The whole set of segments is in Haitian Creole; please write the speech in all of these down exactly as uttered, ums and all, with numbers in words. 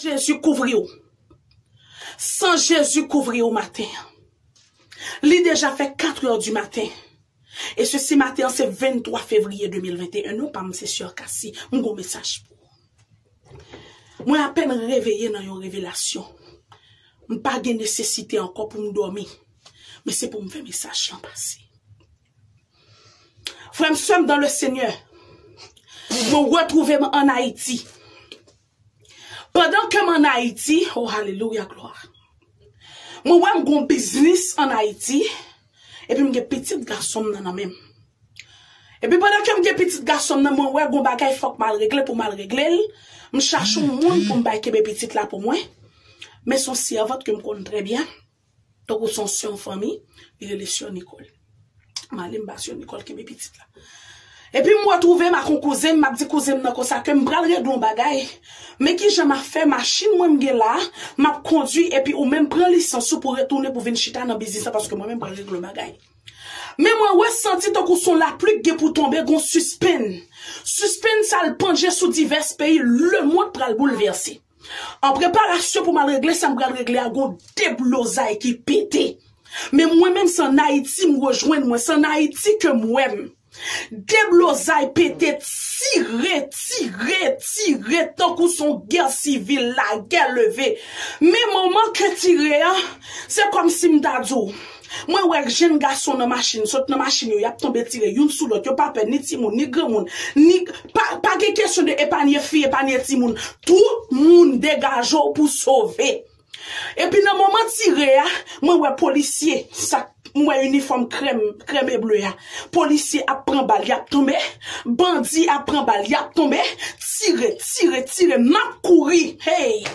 Jezi kouvri w. San Jezi kouvri w maten an. Li deja fè kat è di maten. E sesi maten an se venntwa fevriye de mil venteyen. Non pa m se Sè Cassie. M gon mesaj pou ou. Mwen apèn reveye nan yon revelasyon. M pa gen nesesite ankò pou m dòmi. Men se pou m fè mesaj lan pase. Frè m, sè m dans le Seigneur, mwen retwouve m ann Ayiti. Pandan ke m ann Ayiti, oh alelouya, glwa. Mwen wè m gon biznis ann Ayiti, epi m gen pitit gason m nan nan men m. Epi pandan ke m gen pitit gason m nan, mwen wè gon bagay fòk m al regle pou m al regle l. M chache yon moun pou m bay kenbe pitit la pou mwen. Men se yon sèvant ke m konn trè byen. Tankou se yon sè yon fanmi, li rele sè Nicole. M ale m ba sè Nicole kenbe pitit la. Epi m retwouve m ak yon kouzen m, m ap di kouzen m nan konsa ke m pral regle yon bagay. Men kijan m ap fè machin mwen m gen la, m ap kondui epi ou menm pran lisans ou pou retounen pou vin chita nan biznis la paske mwen menm pral regle yon bagay. Men mwen wè santi tankou se yon lapli k gen pou tonbe, gon sispenn. Sispenn sa l pandje sou divès peyi, lemonn pral boulvèse. An preparasyon pou m al regle sa m pral regle a, gon deblozay ki pete. Men mwen menm se ann Ayiti m rejwenn mwen, se ann Ayiti ke m wè m. Deblozay pete, tire, tire, tire, tankou se yon gè sivil, lagè leve. Men moman ke tire a, se kòmsi m ta di w, mwen wè jenn gason nan machin, sot nan machin yo, y ap tonbe tire youn sou lòt, yo pa pè ni timoun, ni granmoun, ni, pa, pa gen kesyon de epanye fi, epanye timoun. Tout moun degaje w pou sove. Epi nan moman tire a, mwen wè polisye, sa, m wè inifòm krèm, krèm e ble a. Polisye ap pran bal, y ap tonbe. Bandi ap pran bal, y ap tonbe. Tire, tire, tire, m ap kouri. Hey!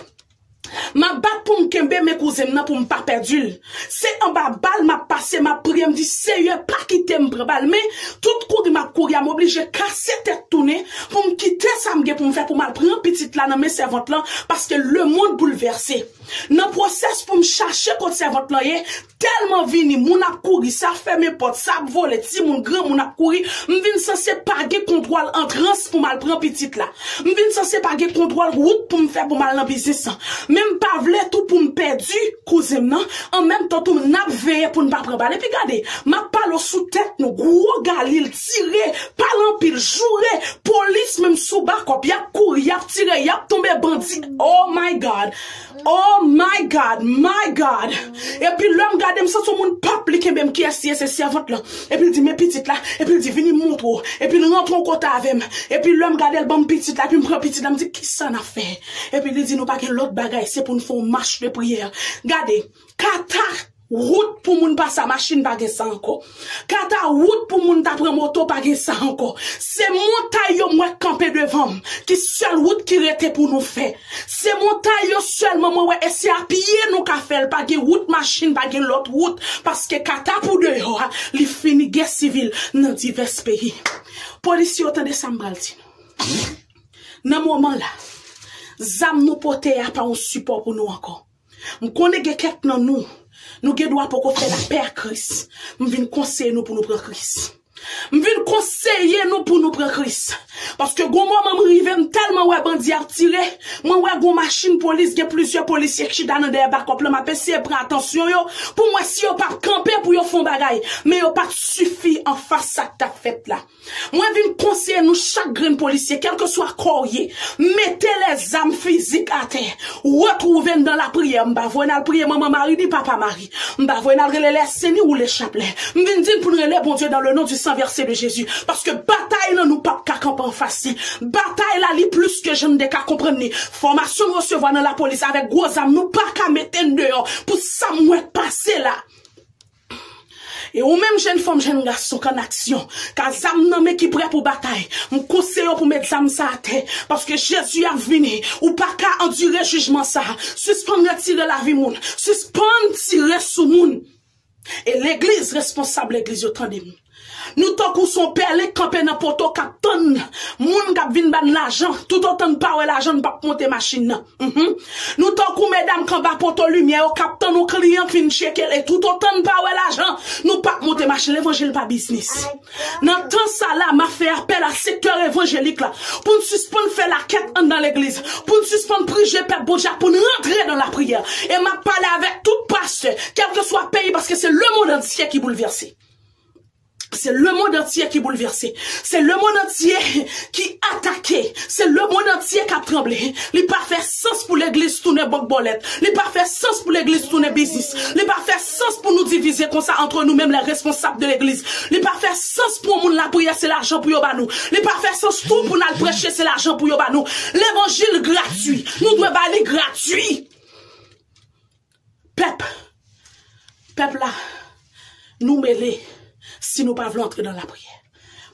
M ap bat pou m kenbe men kouzen m nan pou m pa pèdi l. Se anba bal m ap pase, m ap priye, m di, Seyè, pa kite m pran bal. Men, tout kouri m ap kouri a, m oblije kase tèt tounen pou m kite sa m gen pou m fè pou m al pran pitit la nan men sèvant lan, paske lemonn boulvèse. Nan pwosès pou m chache kot sèvant lan ye, tèlman vini, moun ap kouri, sa fèmen pòt, sa ap vole, timoun, granmoun ap kouri, m vin sanse pa gen kontwòl antrans pou m al pran pitit la. M vin sanse pa gen kontwòl wout pou m fè pou m al nan biznis lan. Men m pa vle tou pou m pèdi kouzen m nan, an menm tan tou n ap veye pou n pa pran bal. Epi gade, m ap pale w sou tèt nou, gwo galil, tire, pale anpil, joure, polis menm sou bakòp, y ap kouri, y ap tire, y ap tonbe bandi. Oh my God! Oh my God, my God. Epi lè m gade, m santi yon moun pap, li kenbe m, kiyès li ye, se sèvant lan. Epi l di, men pitit la. Epi l di, vini m montre w. Epi l rantre yon kote avè m. Epi lè m gade, l ban m pitit la, epi m pran pitit la, m di, kisa n ap fè? Epi li di, nou pa gen lòt bagay, se pou n fè yon mach de priyè. Gade, kata wout pou moun pase a machin pa gen sa ankò. Kata wout pou moun ta pran moto pa gen sa ankò. Se montay yo m wè k kanpe devan m, ki sèl wout ki rete pou nou fè. Se montay yo sèlman mwen wè, e se a pye nou ka fè l, pa gen wout machin, pa gen lòt wout, paske kata pou deyò a, li fini gè sivil nan divès peyi. Polisye yo, tande sa m pral di nou. Nan moman la, zam nou pote a pa yon sipò pou nou ankò. M konnen gen kèk nan nou, nou gen dwa poko fè lapè ak Kris. M vin konseye nou pou nou pran Kris. M vin konseye nou pou nou pran Kris. Paske gon moman m rive, m tèlman wè bandi ap tire, mwen wè gon machin polis, gen plizyè polisye ki chita nan dèyè bakòp lan, m ap eseye pran atansyon yo, pou m wè si yo p ap kanpe pou yo fè yon bagay. Men yo pa t sifi anfas sa k t ap fèt la. Mwen vin konseye nou chak grenn polisye, kèlkeswa kò w ye, mete lèzam fizik atè, retwouve n dan lapriyè. M pa voye n al priye Manman Mari ni Papa Mari. M pa voye n al rele Lèsen ni woule chaplè. M vin di n pou n rele Bondye dans le nom du sang versé de Jésus. Paske batay lan nou p ap ka kanpe anfas li. Batay la li plis ke jan n te ka konprann li. Fòmasyon n resevwa nan lapolis avèk gwo zam nou pa ka mete n deyò pou sa m wè k pase la. E ou menm jenn fanm, jenn gason k an aksyon, k a zam nan men ki prè pou batay, m konseye w pou met zam sa atè, paske Jezi ap vini, ou pa ka andire jijman sa. Sispann retire lavi moun, sispann tire sou moun. E legliz, responsab legliz yo, tande m. Nou tankou se yon pèlen k kanpe nan poto k ap tann moun k ap vin ba n lajan. Toutotan n pa wè lajan, n p ap monte machin nan. Mhm. Nou tankou medam k anba poto limyè yo k ap tann yon kliyan k vin tcheke l. E toutotan n pa wè lajan, nou p ap monte machin. Levanjil pa biznis. Nan tan sa la, m ap fè apèl a sektè evanjelik la pou n sispann fè lakèt anndan legliz, pou n sispann prije pèp Bondye a, pou n rantre nan lapriyè. E m ap pale avèk tout pastè, kèlkeswa peyi, paske se lemonn antye ki boulvèse. Se lemonn antye ki boulvèse. Se lemonn antye ki atake. Se lemonn antye k ap tranble. Li pa fè sans pou legliz tounen bank bòlèt. Li pa fè sans pou legliz tounen biznis. Li pa fè sans pou nou divize konsa antre nou menm lè responsab de legliz. Li pa fè sans pou yon moun lapriyè se lajan pou yo ba nou. Li pa fè sans tou pou n al preche se lajan pou yo ba nou. Levanjil gratui. Nou dwe ba li gratui. Pèp, pèp la, nou mele si nou pa vle antre nan lapriyè.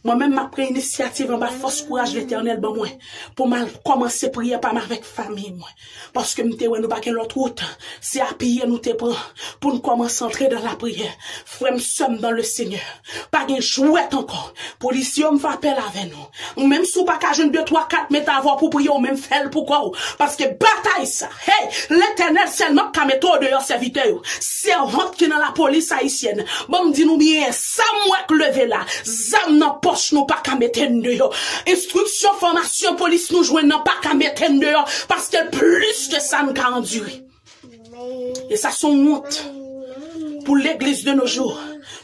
Mwen menm, m ap pran inisyativ anba fòs kouraj Letènèl ban mwen pou m al kòmanse priyè pa m avèk fanmi mwen. Paske m te wè nou pa gen lòt wout. Se apiye nou te pran pou n kòmanse antre nan lapriyè. Frè m, sè m dans le Seigneur, pa gen jwèt ankò. Polisye yo, m fè apèl avè nou. Ou menm si w pa ka jwenn de, twa, kat met avè w pou priye, ou menm fè l pou kò w. Paske batay sa, hey, Letènèl sèlman ka mete w deyò, sèvitè yo. Sèvant ki nan lapolis ayisyèn, ban m di nou byen, sa m wè k leve la, zam nan pòch nou pa ka mete n deyò. Enstriksyon, fòmasyon polis nou jwenn nan pa ka mete n deyò, paske plis ke sa n ka andire. E sa se yon wont pou legliz de nos jours.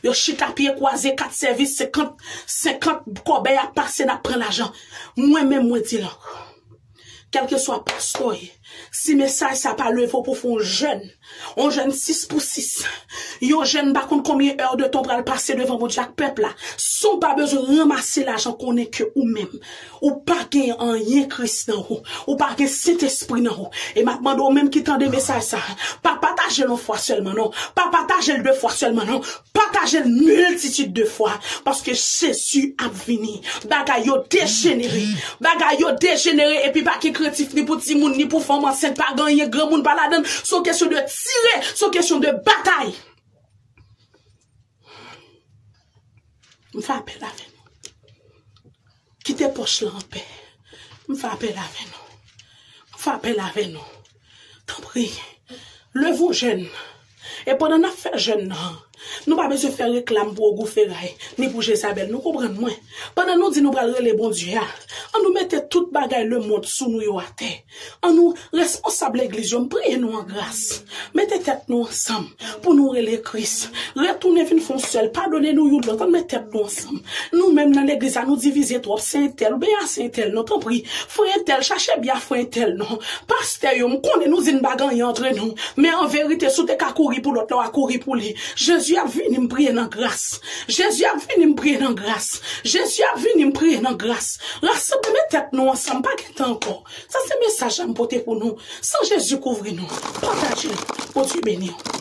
Yo chita pye kwaze, kat sèvis, senkant, senkant kòbèy ap pase, n ap pran lajan. Mwen menm, mwen di l ankò. Kèlkeswa pastè w ye, si mesaj sa pa leve w pou fè yon jèn, yon jèn sis pou sis, yon jèn pa konn konbyen è de tan w pral pase devan Bondye ak pèp la, san w pa bezwen ranmase lajan, konnen ke ou menm, ou pa gen anyen Kris nan ou. Ou pa gen Sentespri nan ou. E m ap mande w menm ki tande mesaj sa, pa pataje l yon fwa sèlman non. Pa pataje l de fwa sèlman non. Pataje l miltitid de fwa. Paske Jezi ap vini. Bagay yo dejenere. Bagay yo dejenere epi pa gen krentif ni pou timoun, ni pou fanm ansent, pa gen anyen, granmoun pa ladan l. Se yon kesyon de tire, se yon kesyon de batay. M fè apèl avè nou. Kite pòch lan anpè. M fè apèl avè nou. M fè apèl avè nou. Tanpri, leve yon jèn. E pandan n ap fè jèn nan, nou pa bezwen fè reklam pou Ogou Feray, ni pou Jezabèl. Nou konprann mwen. Pandan nou di nou pral rele Bondye a, an nou mete tout bagay lemonn sou nou yo atè. An nou, responsab legliz yo, m priye nou an gras. Mete tèt nou ansanm pou nou rele Kris. Retounen vin fè yon sèl. Padone nou youn lòt. Ann met tèt nou ansanm. Nou menm nan legliz la, nou divize twòp. Se entèl, oubyen a se entèl non, tanpri. Frè entèl, chache byen a frè entèl non. Pastè yo, m konnen nou di n pa gen anyen antre nou. Men an verite, si w te ka kouri pou lòt la, w a kouri pou li. Jezi ap vini, m priye nan gras. Jezi ap vini, m priye nan gras. Jezi ap vini, m priye nan gras. Rasanble, met tèt nou ansanm, pa gen tan ankò. Sa se mesaj la m pote pou nou. San Jezi kouvri nou. Pataje l. Bondye beni w.